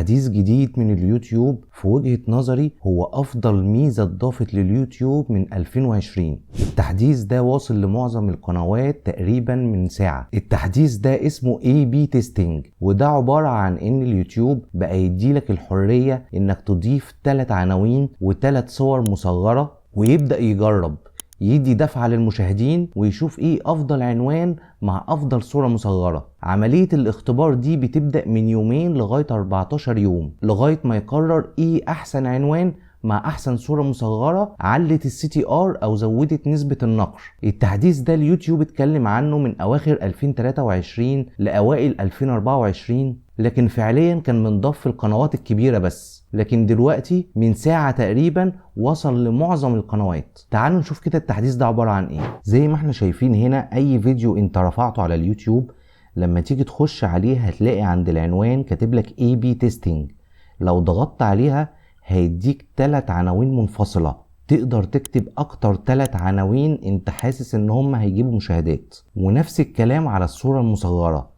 تحديث جديد من اليوتيوب في وجهة نظري هو أفضل ميزة اتضافت لليوتيوب من 2020. التحديث ده واصل لمعظم القنوات تقريبا من ساعة. التحديث ده اسمه A/B testing، وده عبارة عن ان اليوتيوب بقى يديلك الحرية انك تضيف 3 عناوين و3 صور مصغرة، ويبدأ يجرب يدي دفعة للمشاهدين ويشوف ايه افضل عنوان مع افضل صورة مصغرة. عملية الاختبار دي بتبدأ من يومين لغاية 14 يوم لغاية ما يقرر ايه احسن عنوان مع احسن صورة مصغرة علت ال CTR او زودت نسبة النقر. التحديث ده اليوتيوب اتكلم عنه من اواخر 2023 لاوائل 2024، لكن فعليا كان منضاف في القنوات الكبيرة بس، لكن دلوقتي من ساعة تقريبا وصل لمعظم القنوات. تعالوا نشوف كده التحديث ده عبارة عن ايه. زي ما احنا شايفين هنا، اي فيديو انت رفعته على اليوتيوب لما تيجي تخش عليه هتلاقي عند العنوان كاتب لك A/B testing. لو ضغطت عليها هيديك 3 عناوين منفصلة، تقدر تكتب اكتر 3 عناوين انت حاسس ان هم هيجيبوا مشاهدات. ونفس الكلام على الصورة المصغرة،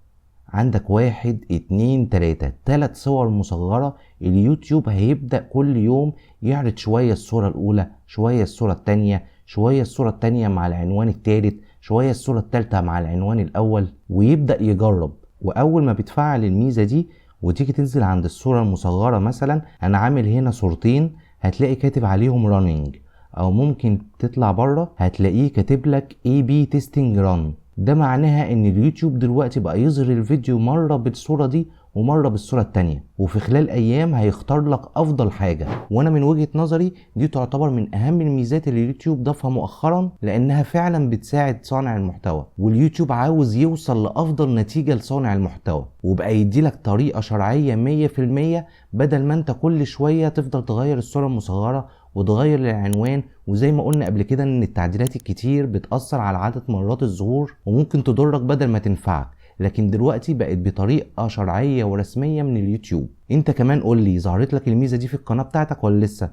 عندك 1 2 3، 3 صور مصغرة. اليوتيوب هيبدأ كل يوم يعرض شوية الصورة الأولى، شوية الصورة التانية، شوية الصورة التانية مع العنوان التالت، شوية الصورة التالتة مع العنوان الأول، ويبدأ يجرب. وأول ما بتفعل الميزة دي وتيجي تنزل عند الصورة المصغرة، مثلا أنا عامل هنا صورتين هتلاقي كاتب عليهم running، أو ممكن تطلع بره هتلاقيه كاتب لك A/B testing run. ده معناها ان اليوتيوب دلوقتي بقى يظهر الفيديو مرة بالصورة دي ومرة بالصورة التانية، وفي خلال ايام هيختار لك افضل حاجة. وانا من وجهة نظري دي تعتبر من اهم الميزات اللي اليوتيوب ضافها مؤخرا، لانها فعلا بتساعد صانع المحتوى، واليوتيوب عاوز يوصل لافضل نتيجة لصانع المحتوى، وبقى يديلك طريقة شرعية 100% بدل ما انت كل شوية تفضل تغير الصورة المصغرة وتغير العنوان. وزي ما قلنا قبل كده ان التعديلات الكتير بتأثر على عدد مرات الظهور وممكن تضرك بدل ما تنفعك، لكن دلوقتي بقت بطريقة شرعية ورسمية من اليوتيوب. انت كمان قول لي، ظهرت لك الميزة دي في القناة بتاعتك ولا لسه؟